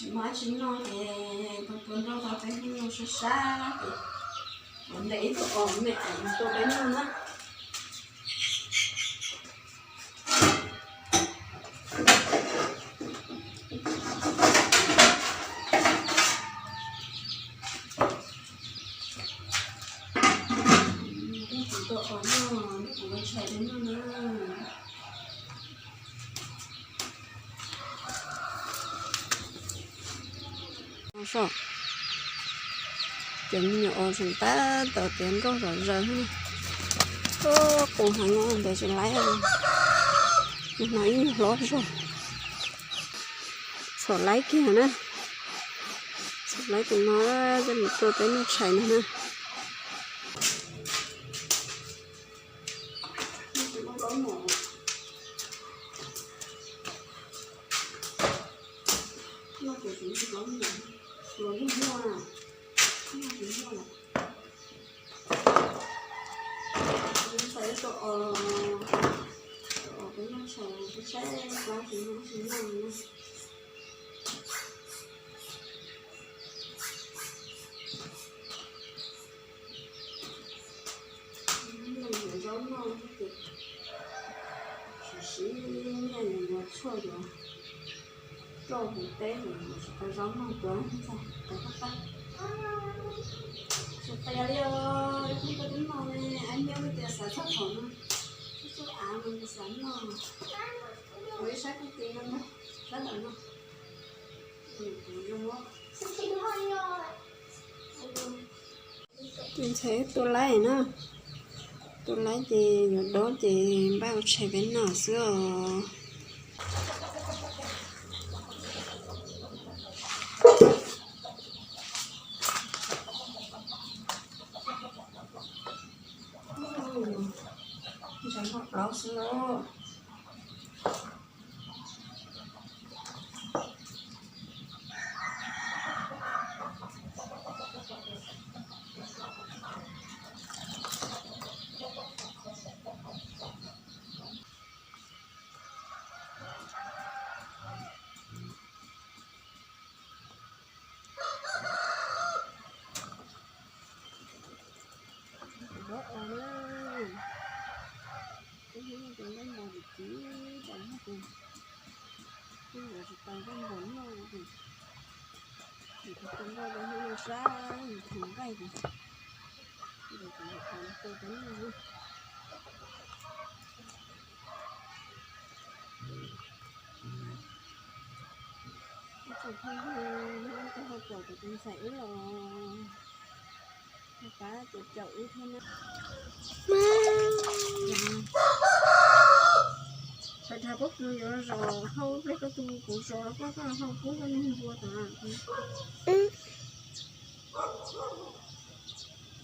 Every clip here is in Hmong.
Tsis muaj dab tsi noj ces tua tua nroj rau peb hnub noj sab sab ces ua ntej ib tug os me tua peb noj na. Tua os noj, ua tshais peb noj na. Cov me nyuam os tseem tab tom tiav nroj zom zaws. Qus heev, ntes tsis laib. Hnov ib nyuag hlob zog. Txhom laib kiag na. Txhom laib tus no, coj mus tua peb noj tshais no na. Zaub noj ces siv siv nyiaj mus yuav tshuaj yuav roj mus teb mus tsis tau zaub noj tuav ntxaug tau qab qab. Tsis qias li os, ib hnub koj twb noj ne, ab nyob tias xav txog thaum no, txog txog av no nws xav noj. Ua ib sab koj tis no ntag, sab ntawm no. Tus ntxhais tua laib na, tua laib ces yuav dob ces npaj ua tshais peb noj xwb os. Ntshai noj plaub xwb lauj. Tus dob os na, tus dob os na, tus nqaij npog tis tib daim nqaij tis, tus nqaij npog noj tis, tus nqaij npog noj sab tus nqaij tis, tus nqaij tis tus nqaij tis. Ib tsoom phooj ywg, nyob rau hauv paus kuv tus ntxhais wb los pab caum caum wb thiab na. Sawv daws pob kws yuav zos hau pliag koj tu kuv zos los koj koj hau pub koj niag npua tod.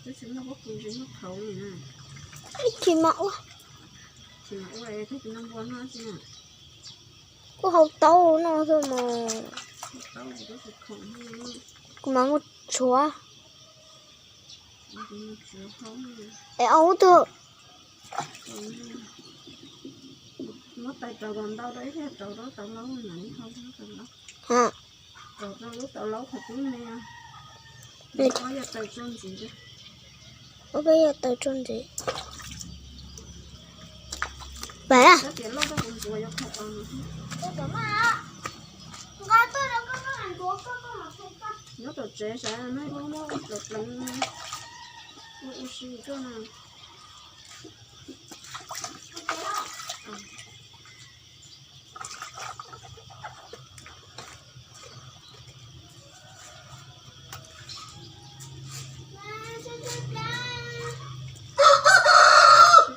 Twb tsis muaj pob kws tsis muaj qhauv li na. Tsis mam ua, tsis mam ua es tag kis no npua noj tsi na. Kuv hau taub no xwb mas. Kuv mam mus tshuav. Es au twg. Muab tais rau kom ntau rau ib pliag rau rau tau laub na. Ha. Rau rau lub tau laub qhov twb me. Ob yam taws tso ntxiv, ob peb yam taws tso ntxiv. Pab tias loj koj kuv ntxuav yuav kho tau no. Nyob tom tsev sav no muab ua pleev pleev ua si tuaj na.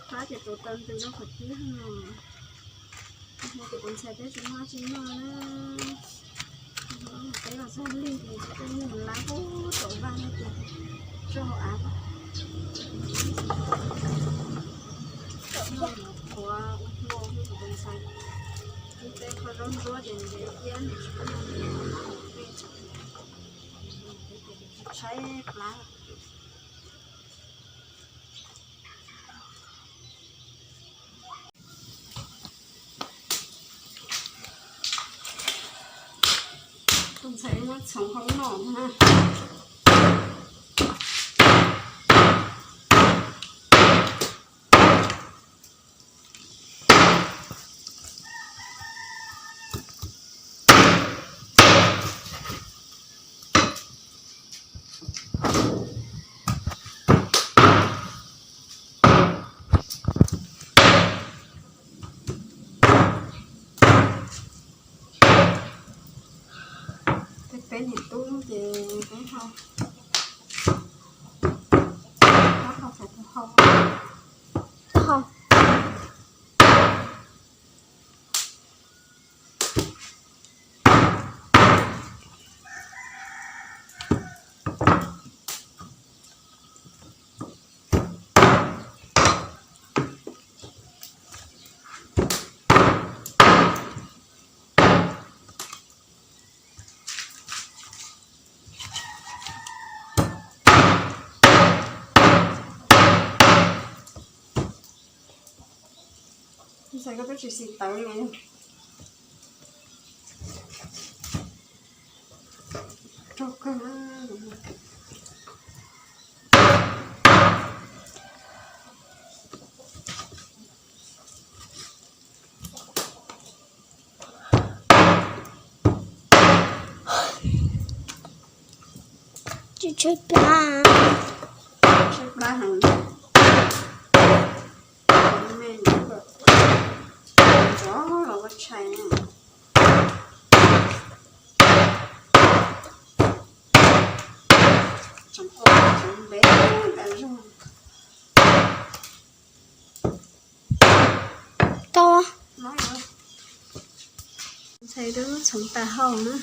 Qab ces tus taw ntws rau qhov twg no. Tus ntxhais peb tsis muaj tsi noj na. Peb los txog lig ces peb mus lab pub tom vaj no ces tso hauv av. Tom no qhuav ua hlua hlub tus ntxhais. Ib peb qho zaub ntsuab ces ntev thiab nws tsis pub noj, peb tshaib plab. Tus Ntxhais muab txhoov hauv noj na. Peb niam tub ces peb ho, peb ho, peb ho. Ntxhais koj twb tsis xis tawv li. Rog kawg. Tsis tshaib plab. Tshaib plab heev. Me nyuam ntxov los ua tshais na. Tseem ua tseem ntev tas zog. Tau. Ntxhais twb txhoov tas hauj na,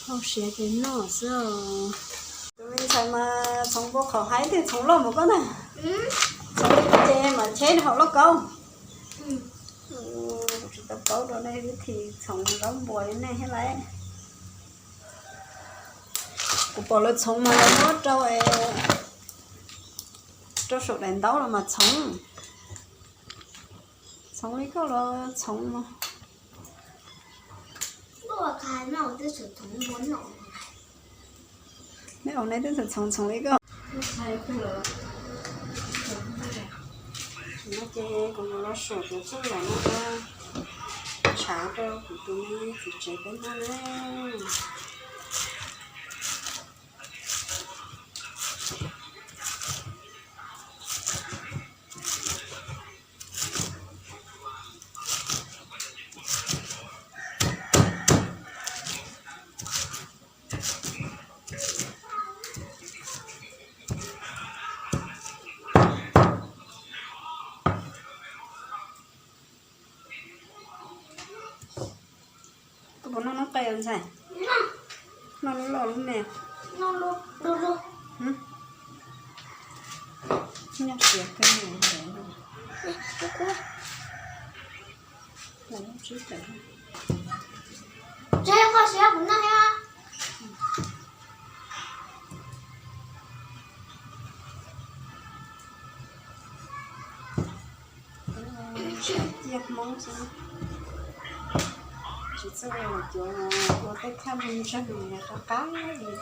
hauj siav ces noj xwb os. Tus me ntxhais mas txhoov npua qhov haib thiaj txhoov loj mus koj na. Txhoov li ces mam cheb rau hauv lauj kaub. Kuv tsis tau paub rau nej vib thi txhoov zaub npua li nej thiab lauj. Kuv pom lawv txhoov mas lawv muab rau, rau saum daim ntaub los mas txhoov. Txhoov li koj los txhoov mas. Neb ua neb twb txhoov txhoov li koj. No ces kuv yuav los saum tus txuj lom no, tshav rau kuv tus me txiv tsev peb noj na. Koj puas noj noob qes ntxhais? Noj lub loj lub me? Nyob siav kawg ntawd. Lub tsib tawm. Koj siav kuv noj thiab. Cia Hmoob xwb, tsis txawj ua cuav, ua tej thaj me ntsag qab qab li.